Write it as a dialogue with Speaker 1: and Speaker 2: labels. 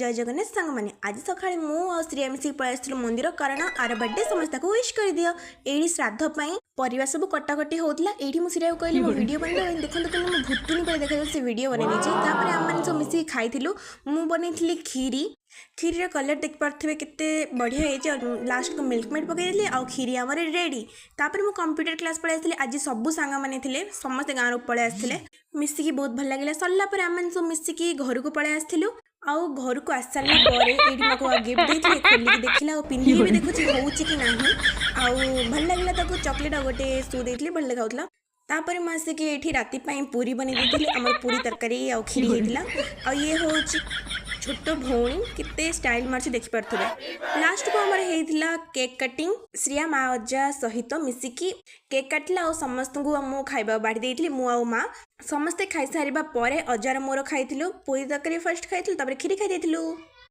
Speaker 1: ଜୟ ଜଗନ୍ନାଥ ସାଙ୍ଗମାନେ। ଆଜି ସକାଳେ ମୁଁ ଆଉ ଶ୍ରୀୟା ମିଶିକି ପଳେଇ ଆସିଥିଲୁ ମନ୍ଦିର, କାରଣ ଆର ବର୍ଥଡେ, ସମସ୍ତେ ତାକୁ ୱିଶ୍ କରିଦିଅ। ଏଇଠି ଶ୍ରାଦ୍ଧ ପାଇଁ ପରିବା ସବୁ କଟାକଟି ହେଉଥିଲା। ଏଇଠି ମୁଁ ଶ୍ରୀୟାକୁ କହିଲି ମୁଁ ଭିଡ଼ିଓ ବନେଇଦେବ। ଦେଖନ୍ତୁ କିନ୍ତୁ ମୁଁ ଭୂତୁନି ପରି ଦେଖାଯାଉଛି, ସେ ଭିଡ଼ିଓ ବନେଇ ଦେଇଛି। ତାପରେ ଆମେମାନେ ସବୁ ମିଶିକି ଖାଇଥିଲୁ। ମୁଁ ବନେଇଥିଲି କ୍ଷୀରି। କ୍ଷୀରିର କଲର୍ ଦେଖିପାରୁଥିବେ କେତେ ବଢ଼ିଆ ହେଇଛି। ଆଉ ଲାଷ୍ଟକୁ ମିଲ୍କ ମେଡ଼୍ ପକାଇଦେଲି ଆଉ କ୍ଷୀରି ଆମର ରେଡ଼ି। ତାପରେ ମୁଁ କମ୍ପ୍ୟୁଟର କ୍ଲାସ୍ ପଳେଇ ଆସିଥିଲି। ଆଜି ସବୁ ସାଙ୍ଗମାନେ ଥିଲେ, ସମସ୍ତେ ଗାଁରୁ ପଳେଇ ଆସିଥିଲେ ମିଶିକି, ବହୁତ ଭଲ ଲାଗିଲା। ସରିଲା ପରେ ଆମେମାନେ ସବୁ ମିଶିକି ଘରକୁ ପଳେଇ ଆସିଥିଲୁ। ଆଉ ଘରକୁ ଆସିସାରିଲା ପରେ ଏଇଠି ମୋତେ ଗିଫ୍ଟ ଦେଇଥିଲେ, ଖୋଲିକି ଦେଖିଲା ଆଉ ପିନ୍ଧିକି ବି ଦେଖୁଛି ହେଉଛି କି ନାହିଁ। ଆଉ ଭଲ ଲାଗିଲା ତାକୁ। ଚକୋଲେଟ୍ ଆଉ ଗୋଟେ ସୁ ଦେଇଥିଲି, ଭଲ ଦେଖାଉଥିଲା। ତାପରେ ମୁଁ ଆସିକି ଏଇଠି ରାତି ପାଇଁ ପୁରୀ ବନେଇ ଦେଇଥିଲି। ଆମର ପୁରୀ ତରକାରୀ ଆଉ କ୍ଷୀରି ହେଇଥିଲା। ଆଉ ଇଏ ହେଉଛି ଛୋଟ ଭଉଣୀ, କେତେ ଷ୍ଟାଇଲ୍ ମାରୁଛି ଦେଖିପାରୁଥିବେ। ଲାଷ୍ଟକୁ ଆମର ହେଇଥିଲା କେକ୍ କଟିଂ। ଶ୍ରିୟା ମା ଅଜା ସହିତ ମିଶିକି କେକ୍ କାଟିଲା ଆଉ ସମସ୍ତଙ୍କୁ ମୁଁ ଖାଇବା ବାଢ଼ି ଦେଇଥିଲି। ମୁଁ ଆଉ ମା ସମସ୍ତେ ଖାଇସାରିବା ପରେ ଅଜାର ମୋର ଖାଇଥିଲୁ। ପୁରୀ ତରକାରୀ ଫାର୍ଷ୍ଟ ଖାଇଥିଲୁ, ତାପରେ କ୍ଷୀରି ଖାଇ ଦେଇଥିଲୁ।